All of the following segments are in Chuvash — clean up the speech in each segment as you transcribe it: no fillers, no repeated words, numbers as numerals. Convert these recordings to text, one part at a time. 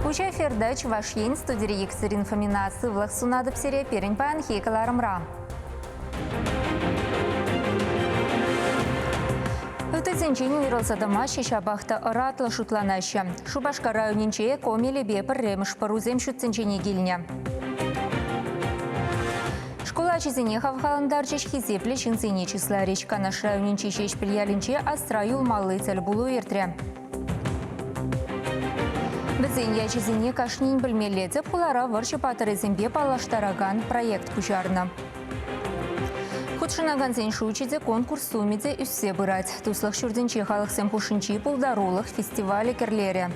Уҫӑ эфирта Чӑваш Ен студири Екатерина Фомина сывлӑх сунатӑп сире пирӗн паянхи кӑларӑмра. Ыттисенчен уйрӑлса тӑмаҫҫӗ, ҫапах та ӑратлӑ шутланаҫҫӗ. Шупашкар районӗнче Комелепе пӗрремӗш пӑрусем ҫут тӗнчене килнӗ. Шкул ачисене хавхалантарчӗҫ, хисеплӗ ҫынсене чысларӗҫ. Канаш районӗнчи Ҫеҫпӗл ялӗнче асра юлмалли тӗлпулу иртрӗ. Вӗсен ячӗсене кашнин пӗлмелле. Тӗп хулара вӑрҫӑ паттӑрӗсемпе паллаштаракан проект пуҫарнӑ. Хутшӑнакансен шучӗ те, конкурс сумӗ те ӳссе пырать. Туслӑх ҫуртӗнче халӑхсем хушшинчи пултарулӑх фестивалӗ кӗрлерӗ.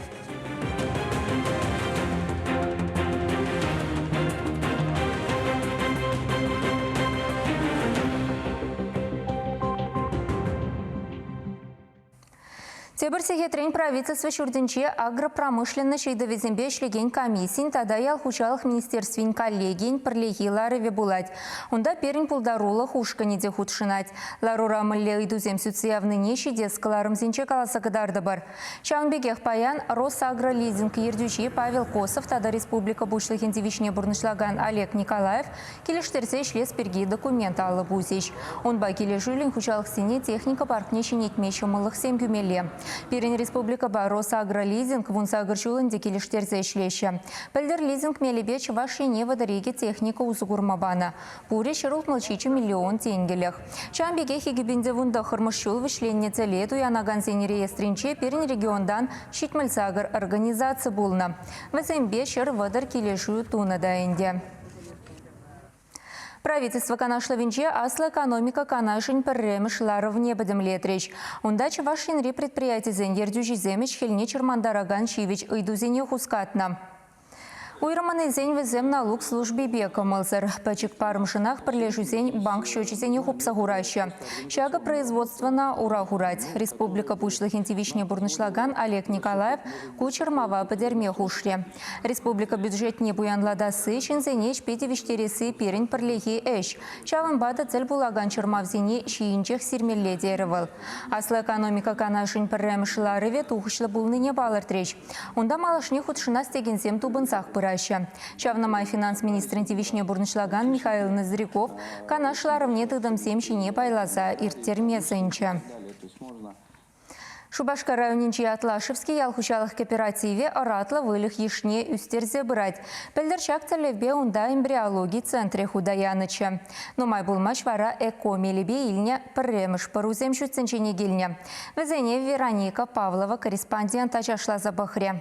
Тепӗр сехетрен правительство ҫуртӗнче агропромышленноҫ ыйтӑвӗсемпе ӗҫлекен комиссин тата ял хуҫалӑх министерствин коллегийӗн пӗрлехи ларӑвӗ пулать. Унта пирӗн пултарулӑх ушкӑнӗ те хутшӑнать. Ларура мӗнле ыйтусем сӳтсе явнине ҫитес кӑларӑмсенче каласа кӑтартӑпӑр. Ҫавӑн пекех паян Росагролизинг ертӳҫи Павел Косов тата республика Пуҫлӑхӗн тивӗҫне пурнӑҫлакан Олег Николаев килӗштерсе ӗҫлес пирки документ алӑ пусӗҫ. Унпа килӗшӳллӗн хуҫалӑхсене техника паркне ҫӗнетме ҫӑмӑллӑхсем кӳмелле. Пирӗн республикӑпа Росагролизинг 18 ҫул ӗнтӗ килӗштерсе ӗҫлеҫҫӗ. Пӗлтӗр лизинг мелӗпе Чӑваш Ене 32 техника усӑ курма панӑ. Пурӗ 167 миллион тенкӗлӗх. Ҫавӑн пекех 2019 ҫул вӗҫленнӗ тӗле туянакансен реестрӗнче пирӗн регионтан 78 организаци пулнӑ. Вӗсемпе 130 килӗшӳ тунӑ та ӗнтӗ. Правительство канашлӑвӗнче Аслӑ экономика канашӗн пӗрремӗш ларӑвне пӗтӗмлетрӗҫ. Унта Чӑваш Енри предприятисен ертӳҫисем ӗҫ-хӗлне чӑрмантаракан ҫивӗч ыйтусене хускатнӑ. Уйрӑммӑн илсен вӗсем налук службипе кӑмӑлсӑр. Пӗчӗк парӑмшӑнах пӗрлешӳсен банк счечӗсене хупса хураҫҫӗ. Ҫакӑ производствӑна ура хурать. Республика Пуҫлӑхӗн тивӗҫне пурнӑҫлакан Олег Николаев ку чӑрмава пӗтерме хушрӗ. Республика бюджетне пуянлатасси, ҫынсене ӗҫпе тивӗҫтересси пирӗн пӗрлехи ӗҫ. Ҫавӑнпа та тӗл пулакан чӑрмавсене ҫийӗнчех сирмелле терӗ вӑл. Аслӑ экономика канашӗн пӗрремӗш ларӑвӗ тухӑҫлӑ пулнине палӑртрӗҫ. Унта малашне хутшӑнас текенсем тупӑнсах пыраҫҫӗ. Ҫавна май финанс министрӗн тивӗҫне пурнӑҫлакан Михаил Ноздряков Канаш ларӑвне тытӑмсем ҫине пайласа ирттерме сӗнчӗ. Шупашкар районӗнчи Атлашевский ял хуҫалӑх кооперативӗ ӑратлӑ выльӑх йышне ӳстерсе пырать. Пӗлтӗр ҫак тӗллевпе унта эмбриологи центрӗ хута янӑччӗ. Нумай пулмасть вара ЭКО мелӗпе илнӗ пӗрремӗш пӑрусем ҫут тӗнчене килнӗ. Вӗсене Вероника Павлова корреспондент ачашласа пӑхрӗ.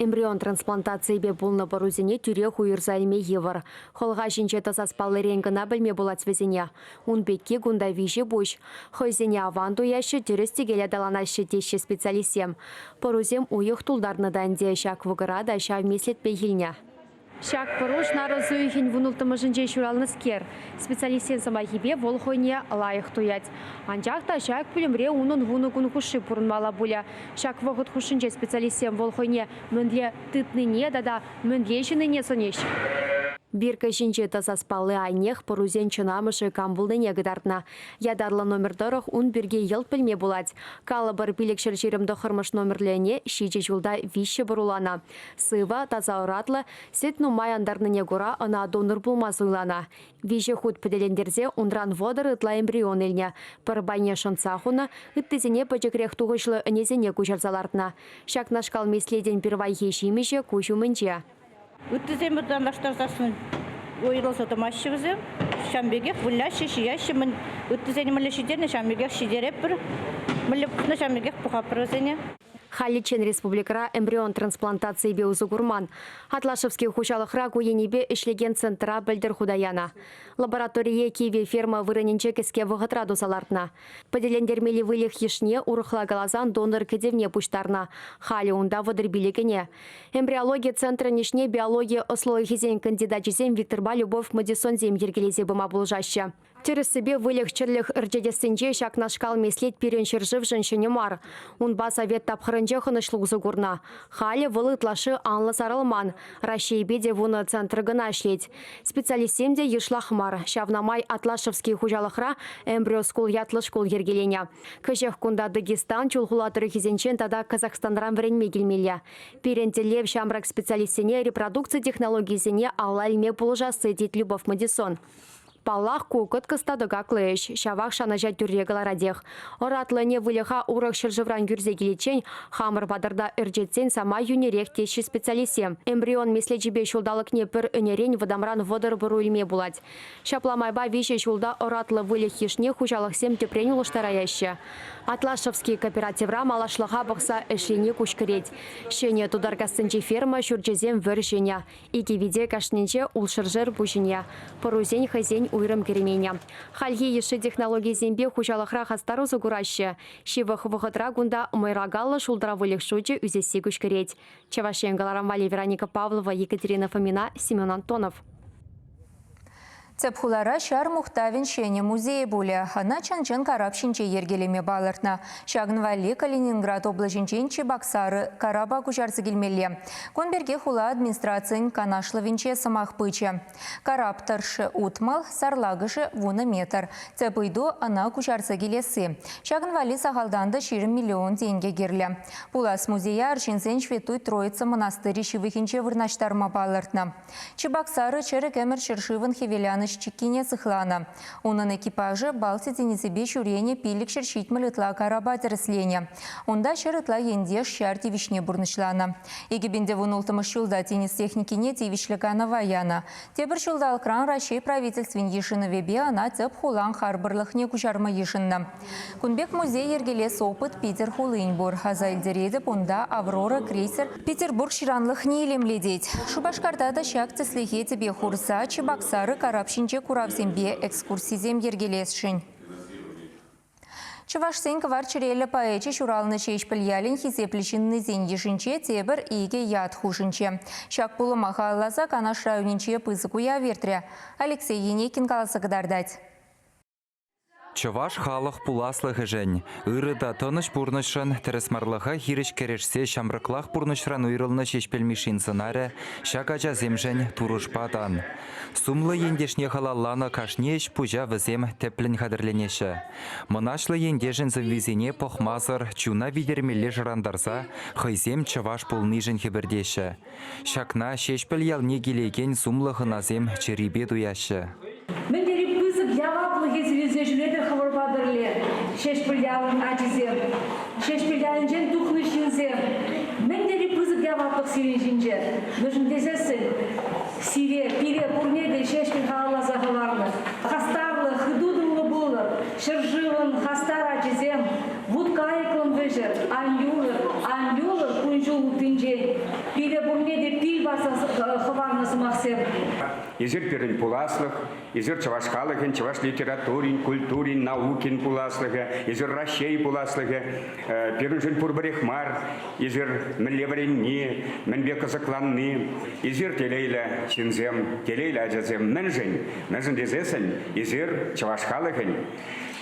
Эмбрион трансплантацийӗпе пулнӑ пӑрусене тӳрех уйӑрса илме йывӑр. Хӑлха ҫинче тӑсас паллирен кӑна пӗлме пулать вӗсене. Ун пекки кунта виҫӗ пуҫ. Хӑйсене аван туяҫҫӗ, тӗрӗс-тӗкел аталанаҫҫӗ теҫҫӗ специалистсем. Пӑрусем уйӑх тултарнӑ та ӗнтӗ, ҫак вӑкӑра та ҫав меслетпех илнӗ. Ҫак пӑруш нарӑс уйӑхӗн вунулттӑмӗшӗнче ҫуралнӑскер. Специалистсен сӑмахӗпе вӑл хӑйне лайӑх туять. Анчах та ҫак пӳлӗмре унӑн вунӑ кун хушши пурӑнмалла пулӗ. Ҫак вӑхӑт хушшинче специалистсем вӑл хӑйне мӗнле тытнине тата мӗнле ҫыннине сӑнӗҫ. Бирка ҫинче тӑсас палли айнех пӑрусен чӑн амӑшӗ кам пулнине кӑтартнӑ. Ятарлӑ номер тӑрӑх ун пирки йӑлт пӗлме пулать. Калӑпӑр, 529 номерлӗ ӗне ҫичӗ ҫулта виҫҫӗ пӑруланӑ. Сывӑ, таса ӑратлӑ, сӗт нумай антарнине кура ӑна донор пулма суйланӑ. Виҫӗ хут пӗтӗлентерсе унран 30 ытла эмбрион илнӗ. Пӗр пайне шӑнтса хунӑ, ыттисене пӗчӗкрех тухӑҫлӑ ӗнесене куҫарса лартнӑ. Ҫакнашкал меслетӗн пирвайхи ҫимӗҫӗ куҫ умӗнче. Ыттисем танлаштарсассӑн уйрӑлса тӑмаҫҫӗ вӗсем. Ҫавӑн пекех выляҫҫӗ, ҫияҫҫӗ. Мӗн ыттисене мӗнле ҫитернӗ, ҫавӑн пекех ҫитеретпӗр. Мӗнле пӑхнӑ, ҫавӑн пекех пӑхатпӑр вӗсене. Халиччен республикӑра эмбрион трансплантацийӗпе усӑ курман. Атлашевский хуҫалӑхра ку енӗпе ӗҫлекен центра пӗлтӗр хута янӑ. Лабораторие кивӗ ферма вырӑнӗнче кӗске вӑхӑтра туса лартнӑ. Пӗтӗлентермелли выльӑх йышне, урӑхла каласан, донор кӗтӗвне пуҫтарнӑ. Халӗ унта 35 ӗне. Эмбриологи центрӗн ӗҫне биологи ӑслӑлӑхӗсен кандидачӗсем Викторпа Любовь Мадисонсем йӗркелесе пыма пулӑшаҫҫӗ. Тӗрӗссипе выльӑх-чӗрлӗх ӗрчетессинче ҫакнашкал меслет пирӗн ҫӗршывшӑн ҫӗнӗ мар. Унпа совет тапхӑрӗнче ӑнӑҫлӑ усӑ курнӑ. Халӗ вӑл ытлашши анлӑ сарӑлман. Раҫҫейпе те вунӑ центр кӑна ӗҫлет. Специалистсем те йышлах мар. Ҫавна май Атлашевский хуҫалӑхра Эмбриоскул ятлӑ шкул йӗркеленӗ. Кӗҫех кунта Дагестан, Чулхула тӑрӑхӗсенчен тата Казахстанран вӗренме килмелле. Пирӗн тӗллев ҫамрӑк специалистсене репродукци технологийӗсене алла илме пулӑшасси, тет Любовь Мадисон. Паллах, ку кӑткӑс та тӑкаклӑ ӗҫ, ҫавах шанӑҫа тӳрре кӑларатех. Ӑратлӑ ӗне выльӑха урӑх ҫӗршывран кӳрсе киличчен хамӑр патӑрта ӗрчетсен самай йӳнӗрех теҫҫӗ специалистсем. Эмбрион меслечӗпе ҫулталӑкне пӗр ӗнерен вӑтамран 30 пӑру илме пулать. Ҫапла майпа виҫӗ ҫулта ӑратлӑ выльӑх йышне хуҫалӑхсем тӗпрен улӑштараяҫҫӗ. Атлашевский кооперативра малашлӑха пӑхса ӗҫлени куҫкӗрет. Ҫӗнӗ Тутаркассинчи ферма ҫурчӗсем вӗр ҫӗнӗ. Икӗ вите кашнинче улшӑршер пуҫӗне, пӑрусен хӑйсен уйрӑм керменӗ. Хальхи йышши технологисемпе хуҫалӑхра хастар усӑ кураҫҫӗ. Ҫывӑх вӑхӑтра кунта мӑйракаллӑ шултра выльӑх шучӗ ӳсесси куҫкӗрет. Чӑваш Ен кӑларӑм валли Вероника Павлова, Екатерина Фомина, Семен Антонов. Тӗп хулара ҫар мухтавӗн ҫӗнӗ музейӗ пулӗ. Ӑна чӑн-чӑн карап ҫинче йӗркелеме палӑртнӑ. Ҫакӑн валли Калининград облаҫӗнчен Чебоксары карапа куҫарса килмелле. Кун пирки хула администрацийӗн канашлӑвӗнче сӑмах пычӗ. Карап тӑршшӗ 60, сарлакӑшӗ 10 метр. Тӗп ыйту – ӑна куҫарса килесси. Ҫакӑн валли сахалтан та 20 миллион тенкӗ кирлӗ. Пулас музея арҫынсен Ҫветтуй Троица мӑнастырӗ ҫывӑхӗнче вырнаҫтарма палӑртнӑ. Чебоксары чӗрӗк ӗмӗр ҫӗршывӑн хӗвеланӑҫ чиккине сыхланӑ. Унӑн экипажӗ Балти тинӗсӗпе ҫӳренӗ 570 ытла карапа тӗрӗсленӗ. Унта ҫӗр ытла ентеш ҫар тивӗҫне пурнӑҫланӑ. 2016 ҫулта тинӗс техникине тивӗҫлӗ канӑва янӑ. Тепӗр ҫулталӑкран Раҫҫей правительствин йышӑнӑвӗпе ӑна тӗп хулан харпӑрлӑхне куҫарма йышӑннӑ. Кун пек музей йӗркелес опыт Питӗр хулин пур. Аса илтеретӗп, унта «Аврора» крейсер Петербург ҫыранлӑхне илемлетет. Шупашкарта та ҫак тӗслӗхе тӗпе хурса Чебоксары карап ҫинче куравсемпе экскурсисем йӗркелесшӗн. Чӑвашсен кӑвар чӗреллӗ поэчӗ ҫуралнӑ Ҫеҫпӗл ялӗн хисеплӗ ҫыннисен йышӗнче тепӗр икӗ ят хушӑнчӗ. Ҫак пулӑма халалласа Канаш районӗнче пысӑк уяв иртрӗ. Алексей Енейкин каласа кӑтартать. Чӑваш халӑх пуласлӑхӗшӗн, ырӑ та тӑнӑҫ пурнӑҫшӑн тӗрӗсмарлӑха хирӗҫ кӗрешсе ҫамрӑклах пурнӑҫран уйрӑлнӑ Ҫеҫпӗл Мишшин сӑнарӗ ҫак ачасемшӗн турӑшпа тан. Сумлӑ ентешне халалланӑ кашни ӗҫ-пуҫа вӗсем тӗплӗн хатӗрленеҫҫӗ. Мӑнаҫлӑ ентешӗн сӑввисене пӑхмасӑр чуна витермелле шӑрантарса хӑйсем чӑваш пулнишӗн хӗпӗртеҫҫӗ. Ҫакна Ҫеҫпӗл ялне килекен сумлӑ хӑнасем чӗрипе туяҫҫӗ. Мӗн тери пысӑк яваплӑх эсир илсе ҫӳретӗр хӑвӑрпа пӗрле, Ҫеҫпӗл ялӗн ачисем, Ҫеҫпӗл ялӗнчен тухнӑ ҫынсем. Мӗн тери пысӑк яваплӑх сирӗн ҫинче. Мӗншӗн тесессӗн сире, пире пурне те Ҫеҫпӗл халалласа хӑварнӑ. Хастарлӑ, хытутӑмлӑ пулӑр, ҫӗршывӑн хастар ачисем, Вут-кайӑклӑн вӗҫӗр, ан юлӑр, ан юлӑр кун-ҫул уттинчен. Пире пурне те пил парса хӑварнӑ сӑмахсем. Эсир пирӗн пуласлӑх, эсир чӑваш халӑхӗн, чӑваш литературин, культурин, наукин пуласлӑхӗ, эсир Раҫҫей пуласлӑхӗ. Пирӗншӗн пурпӗрех мар. Эсир мӗнле вӗренни, мӗнпе кӑсӑкланни. Эсир телейлӗ ҫынсем, телейлӗ ачасем. Мӗншӗн? Мӗншӗн тесессӗн эсир чӑваш халӑхӗн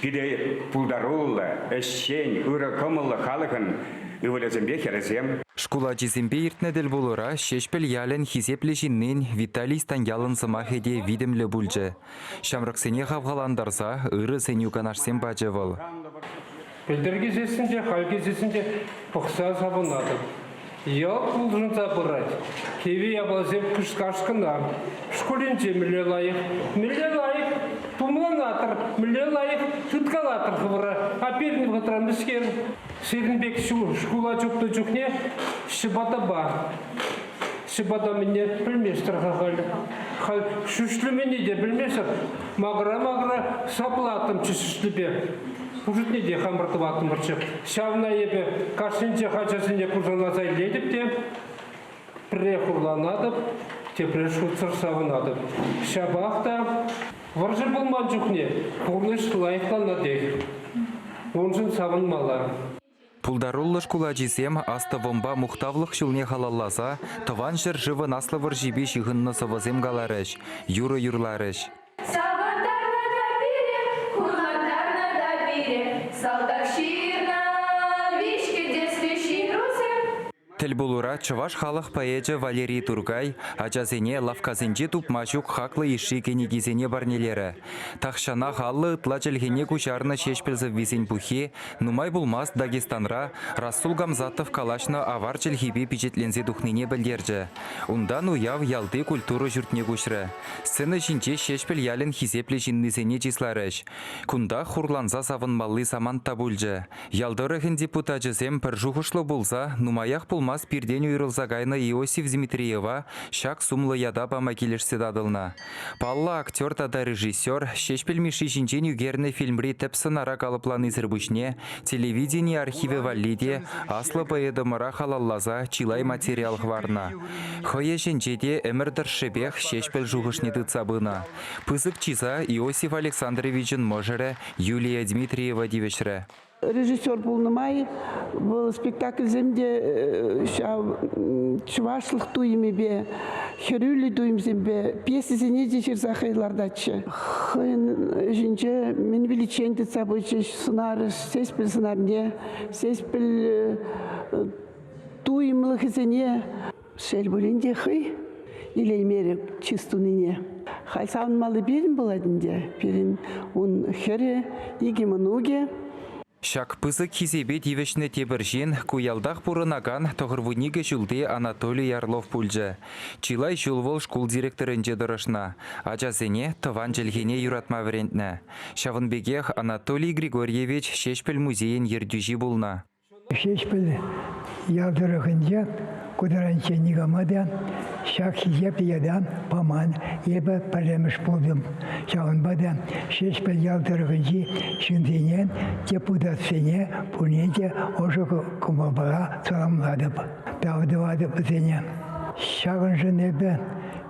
Пире пултаруллӑ, ӗҫчен, ырӑ кӑмӑллӑ халӑхӑн ывӑлӗсемпе хӗрӗсем. Шкул ачисемпе иртнӗ тӗлпулура Ҫеҫпӗл ялӗн хисеплӗ ҫыннин Виталий Станьялӑн сӑмахӗ те витӗмлӗ пулчӗ. Ҫамрӑксене хавхалантарса ырӑ сӗнӳ-канашсем пачӗ вӑл. Пӗлтӗрхи сессинче, хальхи сессинче пӑхса савӑнатӑп. Йӑлт улшӑнса пырать. Кивӗ япаласем кӑш-каш кӑна. Шкулӗнче мӗнле лайӑх, мӗнле лайӑх тумланатӑр, мӗнле лайӑх тыткалатӑр хӑвӑра. А пирӗн вӑхӑтра мӗскер? Сирӗн пек шкула чупнӑ чухне ҫӑпатапа. Ҫӑпата мӗнне пӗлместӗр-ха халь. Халь шӳшлеменне те пӗлместӗр. Макӑра-макӑра саплаттӑмччӗ шӳшлӗпе. Пушӑтне те хамӑр тӑваттӑмӑрччӗ. Ҫавна эпӗ кашнинчех ачасене курсанласа илетӗп те пӗрре хурланатӑп, тепре шутсӑр савӑнатӑп. Ҫапах та вӑрҫӑ пулман чухне пурнӑҫ лайӑхланатех. Уншӑн савӑнмалла. Пултаруллӑ шкул ачисем астӑвӑмпа мухтавлӑх ҫулне халалласа Тӑван ҫӗршывӑн Аслӑ вӑрҫипе ҫыхӑннӑ сӑвӑсем каларӗҫ, юрӑ юрларӗҫ. Савӑнтарнӑ та пире. Тӗлпулура чӑваш халӑх поэчӗ Валерий Туркай ачасене лавккасенче тупма ҫук хаклӑ йышши кӗнекисене парнелерӗ. Тахҫанах 50 ытла чӗлхене куҫарнӑ Ҫеҫпӗл сӑввисен пуххи нумай пулмасть Дагестанра Расул Гамзатов калаҫнӑ авар чӗлхипе пичетленсе тухнине пӗлтерчӗ. Унтан уяв ялти культура ҫуртне куҫрӗ. Сцена ҫинче Ҫеҫпӗл ялӗн хисеплӗ ҫыннисене чысларӗҫ. Кунта хурланса савӑнмалли самант та пулчӗ. Ял тӑрӑхӗн депутачӗсем пӗр шухӑшлӑ пулса нумаях пулмасть пиртен уйрӑлса кайнӑ Иосиф Дмитриева ҫак сумлӑ ята пама килӗшсе татӑлнӑ. Паллӑ актер тата режиссер Ҫеҫпӗл Мишши ҫинчен ӳкернӗ фильмри тӗп сӑнара калӑпланисӗр пуҫне телевидени архивӗ валли те аслӑ поэтӑмӑра халалласа чылай материал хӑварнӑ. Хӑй ӗҫӗнче те ӗмӗр тӑршшӗпех Ҫеҫпӗл шухӑшне тытса пынӑ. Пысӑк чыса Иосиф Александровичӑн мӑшӑрӗ Юлия Дмитриева тивӗҫрӗ. Режиссер пулнӑ май вӑл спектакльсем те ҫав чӑвашлӑх туйӑмӗпе, хӗрӳллӗ туйӑмсемпе пьесӑсене те ҫырса хӑй лартатчӗ. Хӑйӗн ӗҫӗнче мӗн виличчен тытса пычӗҫ сӑнар, Сеспель сӑнарне, Сеспель туйӑмлӑхӗсене. Шел пулин те хӑй илеймерӗ чыс тунине. Халь савӑнмалли пирӗн пулать ӗнтӗ. Пирӗн ун хӗрӗ, икӗ мӑнукӗ. Ҫак пысӑк хисепе тивӗҫнӗ тепӗр ҫын ку ялтах пурӑнакан 92 ҫулти Анатолий Орлов пулчӗ. Чылай ҫул вӑл шкул директорӗнче тӑрӑшнӑ, ачасене тӑван чӗлхене юратма вӗрентнӗ. Ҫавӑн пекех Анатолий Григорьевич Ҫеҫпӗл музейӗн ертӳҫи пулнӑ. Ҫеҫпӗл ял тӑрӑхӗнче ку таранччен никама та ҫак хисеплӗ ята паман. Эпӗ пӗрремӗш пултӑм. Ҫавӑнпа та Ҫеҫпӗл ял тӑрӑхӗнчи ҫынсене, депутатсене пурне те ӑшӑ кӑмӑлпа саламлатӑп, тав тӑватӑп вӗсене. Ҫакӑншӑн эпӗ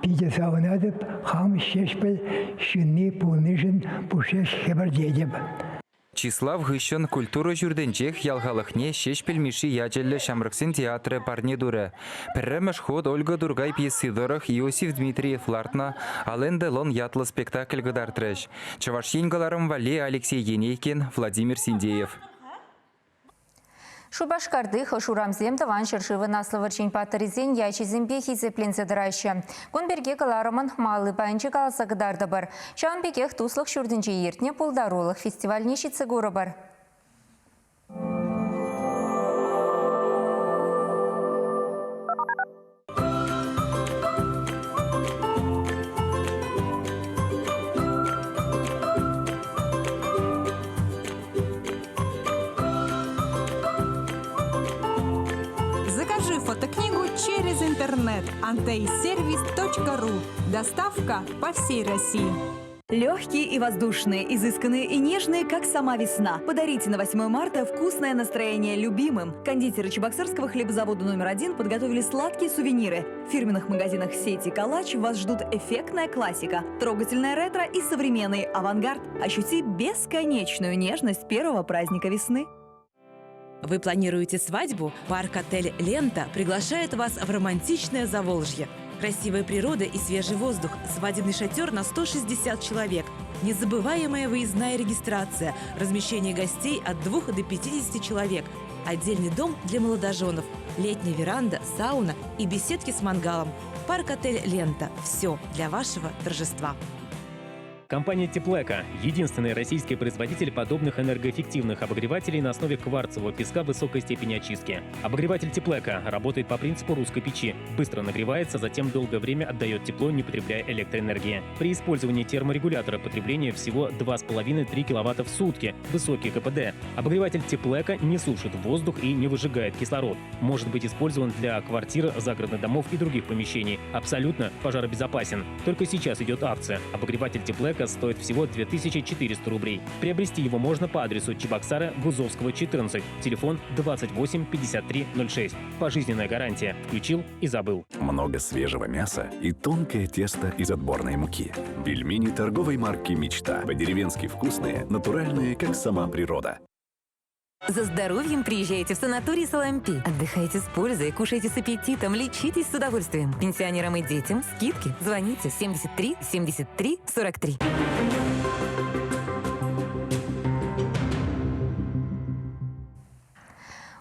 питӗ савӑнатӑп, хам Ҫеҫпӗл ҫынни пулнишӗн пушшех хӗпӗртетӗп. Чыслав хыҫҫӑн культура ҫуртӗнчех ял халӑхне Ҫеҫпӗл Мишши ячӗллӗ ҫамрӑксен театрӗ парне турӗ. Пӗрремӗш хут Ольга Туркай пьеси тӑрӑх Иосиф Дмитриев лартнӑ «Ален Делон» ятлӑ спектакль кӑтартрӗҫ. Чӑваш Ен кӑларӑм валли Алексей Енейкин, Владимир Синдеев. Шупашкарти хӑш урамсем Тӑван ҫӗршывӑн Аслӑ вӑрҫин паттӑрӗсен ячӗсемпе хисепленсе тӑраҫҫӗ. Кун пирки кӑларӑмӑн малли пайӗнче каласа кӑтартӑпӑр. Ҫавӑн пекех Туслӑх ҫуртӗнче иртнӗ пултарулӑх фестивальне ҫитсе курӑпӑр. Закажи фотокнигу через интернет anteyservis.ru. Доставка по всей России. Легкие и воздушные, изысканные и нежные, как сама весна. Подарите на 8 марта вкусное настроение любимым. Кондитеры Чебоксарского хлебозавода номер один подготовили сладкие сувениры. В фирменных магазинах сети «Калач» вас ждут эффектная классика, трогательная ретро и современный авангард. Ощути бесконечную нежность первого праздника весны. Вы планируете свадьбу? Парк-отель «Лента» приглашает вас в романтичное Заволжье. Красивая природа и свежий воздух, свадебный шатер на 160 человек, незабываемая выездная регистрация, размещение гостей от 2 до 50 человек, отдельный дом для молодоженов, летняя веранда, сауна и беседки с мангалом. Парк-отель «Лента». Все для вашего торжества. Компания «Теплэко» – единственный российский производитель подобных энергоэффективных обогревателей на основе кварцевого песка высокой степени очистки. Обогреватель «Теплэко» работает по принципу русской печи. Быстро нагревается, затем долгое время отдает тепло, не потребляя электроэнергии. При использовании терморегулятора потребление всего 2,5-3 киловатта в сутки, высокий КПД. Обогреватель «Теплэко» не сушит воздух и не выжигает кислород. Может быть использован для квартир, загородных домов и других помещений. Абсолютно пожаробезопасен. Только сейчас идет акция. Обогреватель «Теплэко» стоит всего 2400 рублей. Приобрести его можно по адресу Чебоксара, Гузовского, 14, телефон 28 53 06. Пожизненная гарантия. Включил и забыл. Много свежего мяса и тонкое тесто из отборной муки. Пельмени торговой марки «Мечта». По-деревенски вкусные, натуральные, как сама природа. За здоровьем приезжайте в санаторий Соломпи. Отдыхайте с пользой, кушайте с аппетитом, лечитесь с удовольствием. Пенсионерам и детям скидки. Звоните 73 73 43.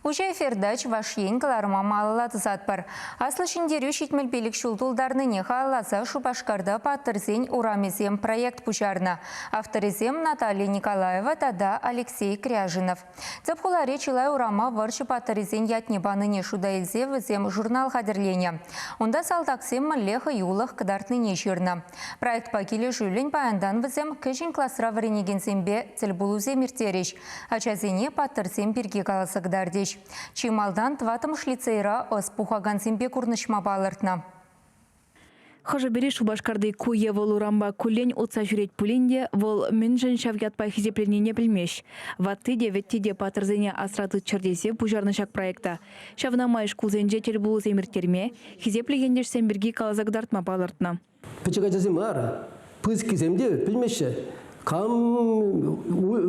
Уҫӑ эфирта Чӑваш Ен кӑларӑма малалла тӑсатпӑр. Аслӑ Ҫӗнтерӳ 75 ҫул тултарнине халалласа Шупашкарта Паттӑрсен урамӗсем проект пуҫарнӑ. Авторӗсем Наталья Николаева тата Алексей Кряжинов. Тӗп хулари чылай урама вӑрҫӑ паттӑрӗсен ятне панине шута илсе вӗсем журнал хатӗрленӗ. Унта салтаксем мӗнле хӑюлӑх кӑтартнине ҫырнӑ. Проектпа килӗшӳллӗн паянтан вӗсем кӗҫӗн класра вӗренекенсемпе тӗлпулусем ирттерӗҫ. Ачасене паттӑрсем пирки каласа кӑтартӗҫ. Чи малтан тӑваттӑмӗш лицейра ӑс пухакансемпе курнӑҫма палӑртнӑ. Хӑшӗ-пӗри Шупашкарти ку е вӑл урампа куллен утса ҫӳрет пулин те вӑл мӗншӗн ҫав ятпа хисепленнине пӗлмест. Ватти те, вӗтти те паттӑрсене асра тытчӑр тесе пуҫарнӑ ҫак проекта. Ҫавна май шкулсенче тӗлпулусем ирттерме, хисеплӗ ентешсем пирки каласа кӑтартма палӑртнӑ. Пӗчӗк ачасем мар, пысӑккисем те пӗлмеҫҫӗ. Кам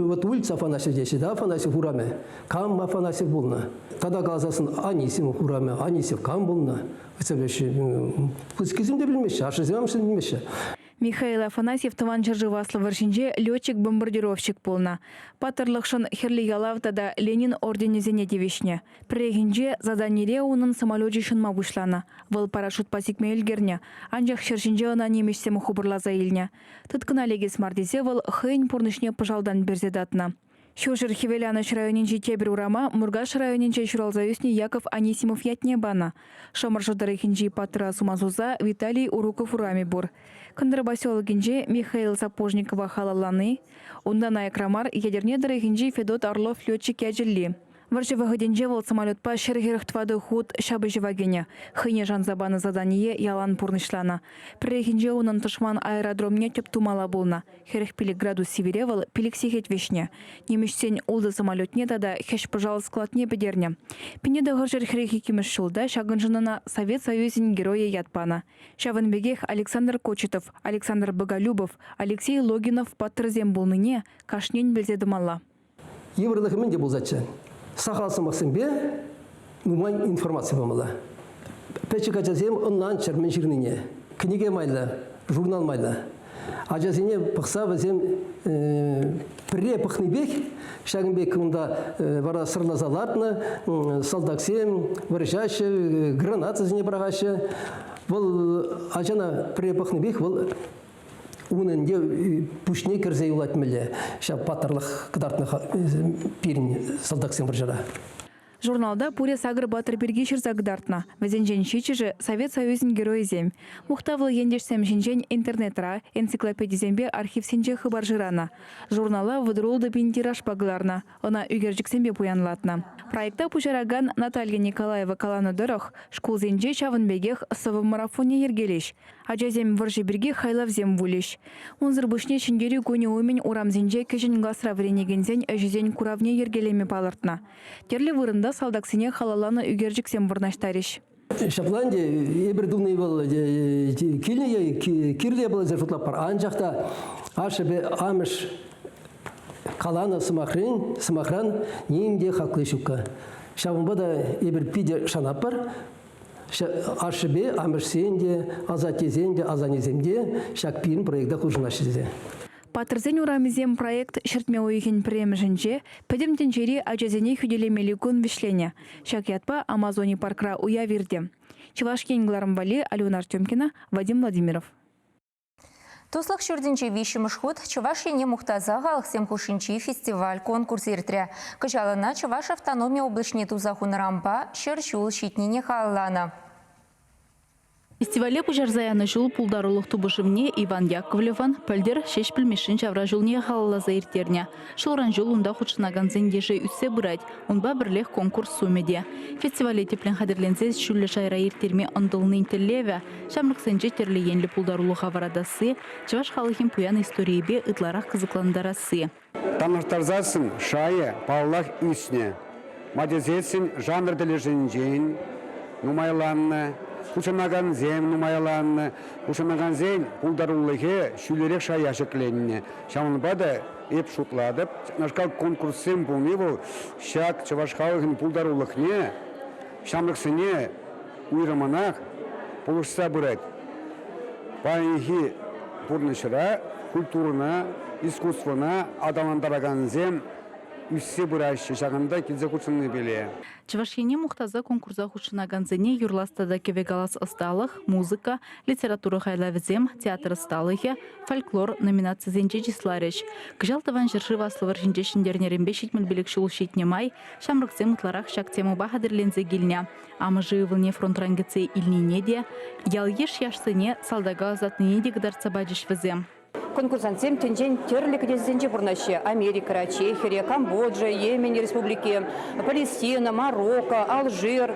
вот улица Афанасьев теҫҫӗ, да, Афанасьев урамӗ. Кам Афанасьев пулнӑ? Тата каласассӑн Анисимов урамӗ, Анисев кам пулнӑ? Пысӑккисем те пӗлмеҫҫӗ, ашшӗсем амӑшӗсем пӗлмеҫҫӗ. Михаил Афанасьев Тӑван ҫӗршыв Аслӑ вӑрҫинче летчик-бомбардировщик пулнӑ. Паттӑрлӑхшӑн Хӗрлӗ Ялав тата Ленин орденӗсене тивӗҫнӗ. Пӗррехинче заданире унӑн самолечӗ ҫунма пуҫланӑ. Вӑл парашютпа сикме ӗлкӗрнӗ, анчах ҫӗр ҫинче ӑна нимӗҫсем хупӑрласа илнӗ. Тыткӑна лекес мар тесе вӑл хӑйӗн пурнӑҫне пӑшалтан персе татнӑ. Ҫурҫӗр Хӗвеланӑҫ районӗнчи тепӗр урама Муркаш районӗнче ҫуралса ӳснӗ Яков Анисимов ятне панӑ. Шӑмӑршӑ тӑрӑхӗнчи паттӑра сума суса Виталий Уруков урамӗ пур. Кӑнтӑр поселокӗнче Михаил Сапожникова халаллани, унтан аякра мар Етӗрне тӑрӑхӗнчи Федот Орлов летчик ячӗлли. Вӑрҫӑ вӑхӑтӗнче вӑл самолетпа 144 хут ҫапӑҫӑва кӗнӗ. Хӑйне шанса панӑ задание ялан пурнӑҫланӑ. Пӗррехинче унӑн тӑшман аэродромне тӗп тумалла пулнӑ. 45 градус сивӗре вӑл 5 сехет вӗҫнӗ. Нимӗҫсен ултӑ самолетне тата хӗҫ-пӑшал складне пӗтернӗ. 1942 ҫулта ҫакӑншӑн ӑна Совет Союзӗн Геройӗ ят панӑ. Ҫавӑн пекех Александр Кочетов, Александр Боголюбов, Алексей Логинов паттӑрсем пулнине кашнин пӗлсе тӑмалла. Йывӑрлӑхӗ мӗн те пулсаччӗ. Сахал сӑмахсемпе нумай информаци памалла. Пӗчӗк ачасем ӑнланччӑр мӗн ҫырнине. Кӗнеке майлӑ, журнал майлӑ. Ачасене пӑхса вӗсем пӗрре пӑхнипех ҫакӑн пек унта вара сӑрласа лартнӑ салтаксем вӑрҫаҫҫӗ, гранатӑсене пӑрахаҫҫӗ. Вӑл ачана пӗрре пӑхнипех вӑл унӑн те пуҫне кӗрсе юлать мӗнле ҫав паттӑрлӑх кӑтартнӑ пирӗн салтаксем вӑрҫӑра. Журналта пурӗ сакӑр паттӑр пирки ҫырса кӑтартнӑ. Вӗсенчен ҫиччӗшӗ Совет Союзӗн геройӗсем. Мухтавлӑ ентешсем ҫинчен интернетра, энциклопедисемпе архивсенче хыпар шыранӑ. Журнала 36 пин тиражпа кӑларнӑ. Ӑна ӳкерчӗксемпе пуянлатнӑ. Проекта пуҫаракан Наталья Николаева каланӑ тӑрӑх, шкулсенче ҫавӑн пекех сӑвӑ марафонне йӗркелӗҫ. Ачасем вӑрҫӑ пирки хайлавсем вулӗҫ. Унсӑр пуҫне Ҫӗнтерӳ кунӗ умӗн урамсенче кӗҫӗн класра вӗренекенсен ӗҫӗсен куравне йӗркелеме палӑртнӑ. Тӗрлӗ вырӑнта салтаксене халалланӑ ӳкерчӗксем вырнаҫтарӗҫ. Ҫапла ӗнтӗ эпир туни вӑл килнӗ е кирлӗ япала тесе шутлатпӑр. Анчах та ашшӗпе амӑш каланӑ сӑмахрен, сӑмахран ним те хакли ҫукка. Ҫавӑнпа та эпир питӗ шанатпӑр. Ашшӗпе амӑшсен те, асаттесен те, асаннесем те ҫак пирӗн проекта хутшӑнаҫҫӗ тесе. Паттӑрсен урамӗсем проект ҫӗртме уйӑхӗн пӗрремӗшӗнче Пӗтӗм тӗнчери ачасене хӳтӗлемелли кун вӗҫленӗ. Ҫак ятпа Амазони паркра уяв иртӗ. Чӑваш Ен кӑларӑм валли Алена Артемкина, Вадим Владимиров. Туслӑх ҫуртӗнче виҫҫӗмӗш хут Чӑваш Ене мухтаса халӑхсем хушшинчи фестиваль-конкурс иртрӗ. Кӑҫал ӑна Чӑваш автономи облаҫне туса хунӑранпа 100 ҫул ҫитнине халалланӑ. Фестивале пуҫарса янӑ ҫул пултарулӑх тупӑшӑвне Иван Яковлевӑн пӗлтӗр Ҫеҫпӗл Мишшин ҫавра ҫулне халалласа ирттернӗ. Ҫулран-ҫул унта хутшӑнакансен йышӗ ӳссе пырать, унпа пӗрлех конкурс сумӗ те. Фестивале тӗплӗн хатӗрленсе ҫӳллӗ шайра ирттерме ӑнтӑлнин тӗллевӗ ҫамрӑксенче тӗрлӗ енлӗ пултарулӑха вӑратасси, чӑваш халӑхӗн пуян историйӗпе ытларах кӑсӑклантарасси. Танлаштарсассӑн шайӗ, паллах, ӳснӗ. Ма тесессӗн жанр тӗлӗшӗнчен нумайланнӑ, хутшӑнакансем нумайланнӑ, хутшӑнакансен пултарулӑхӗ ҫӳллӗрех шая ҫӗкленнӗ. Ҫавӑнпа та эп шутлатӑп, ҫакнашкал конкурссем пулни вӑл ҫак чӑваш халӑхӗн пултарулӑхне, ҫамрӑксене уйрӑмӑнах пулӑшса пырать. Паянхи пурнӑҫра культурӑна, искусствӑна аталантаракансем. ӳссе пыраҫҫӗ ҫакӑнта килсе хутшӑннипеле. Чӑваш Ене мухтаса конкурса хутшӑнакансене юрлас тата кӗвӗ калас ӑсталӑх, музыка, литература хайлавӗсем, театр ӑсталӑхӗ, фольклор номинацисенче чысларӗҫ. Кӑҫал Тӑван ҫӗршыв Аслӑ вӑрҫинче ҫӗнтернӗренпе 75 ҫул ҫитнӗ май ҫамрӑксем ытларах ҫак темӑпа хатӗрленсе килнӗ. Амӑшӗ ывӑлне фронтран кӗтсе илнине те, ял-йыш яшсене салтака ӑсатнине те кӑтартса пачӗҫ вӗсем. Конкурсантсем тӗнчен тӗрлӗ кӗтесӗсенче пурӑнаҫҫӗ. Америкӑра, Чехире, Камбоджа, Йемен Республики, Палестина, Марокко, Алжир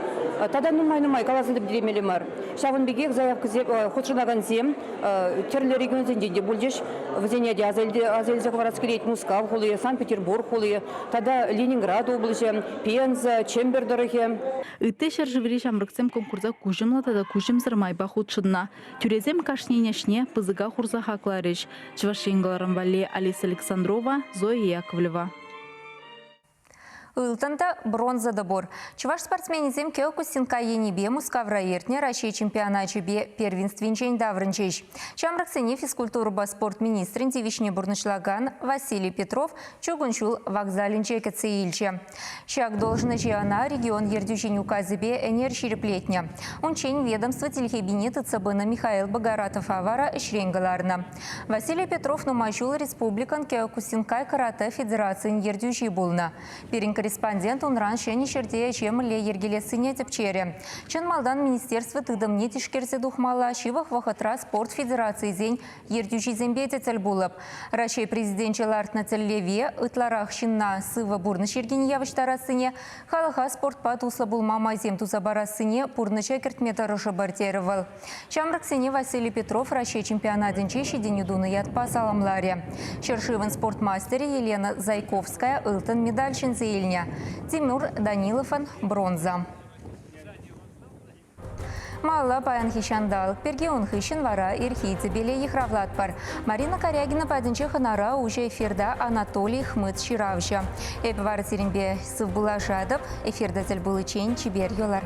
тата нумай-нумай каласа та пӗтермелле мар. Ҫавӑн пекех заявкӑсем хутшӑнакансем тӗрлӗ регионсенчен те пулчӗҫ. Вӗсене те аса илсе хӑварас килет. Мускав хули, Санкт-Петербург хули тата Ленинград облаҫӗ, Пенза, Чӗмпӗр тӑрӑхӗ. Ытти ҫӗршыври ҫамрӑксем конкурса куҫӑмлӑ тата куҫӑмсӑр майпа хутшӑннӑ. Тӳресем кашнин ӗҫне пысӑка хурса хакларӗҫ. Чӑваш Ен кӑларӑм валли Алиса Александрова, Зоя Яковлева. Ылтӑн та, бронза та пур. Чӑваш спортсменӗсем Кёкусинка енӗпе Мускавра иртнӗ Раҫҫей чемпионачӗпе первенствинчен таврӑнчӗҫ. Ҫамрӑксене физкультурӑпа спорт министрӗн тивӗҫне пурнӑҫлакан Василий Петров чукун ҫул вокзалӗнче кӗтсе илчӗ. Ҫак должноҫе ӑна регион ертӳҫин указӗпе ӗнер ҫирӗплетнӗ. Унччен ведомство тилхепине тытса пынӑ Михаил Богаратова вара ӗҫрен кӑларнӑ. Василий Петров нумай ҫул республикӑн Киокусинкай каратэ федерацийӗн ертӳҫи пулнӑ. Пирӗн корреспондент унран ҫӗнӗ ҫӗрте ӗҫе мӗнле йӗркелессине тӗпчерӗ. Чӑн малтан министерство тытӑмне тишкерсе тухмалла, ҫывӑх вӑхӑтра спорт федерацийӗсен ертӳҫисемпе те тӗл пулӑп. Раҫҫей Президенчӗ лартнӑ тӗллеве ытларах ҫынна сывӑ пурнӑҫ йӗркине явӑҫтарассине, халӑха спортпа туслӑ пулма майсем туса парассине пурнӑҫа кӗртме тӑрӑшӑпӑр, терӗ вӑл. Ҫамрӑксене Василий Петров Раҫҫей чемпионатӗнче ҫитӗнӳ тунӑ ятпа саламларӗ. Ҫӗршывӑн спорт мастерӗ Елена Зайковская ылтӑн медаль ҫӗнсе илнӗ. Тимур Даниловӑн бронза. Малалла паянхи ҫанталӑк пирки ун хыҫҫӑн вара ирхи тӗпеле йыхравлатпӑр. Марина Карягина патӗнче хӑнара уҫӑ эфирта Анатолий Хмыт ҫыравҫӑ. Эпӗ вара сирӗнпе сывпуллашатӑп. Эфирта тӗл пуличчен чипер юлӑр.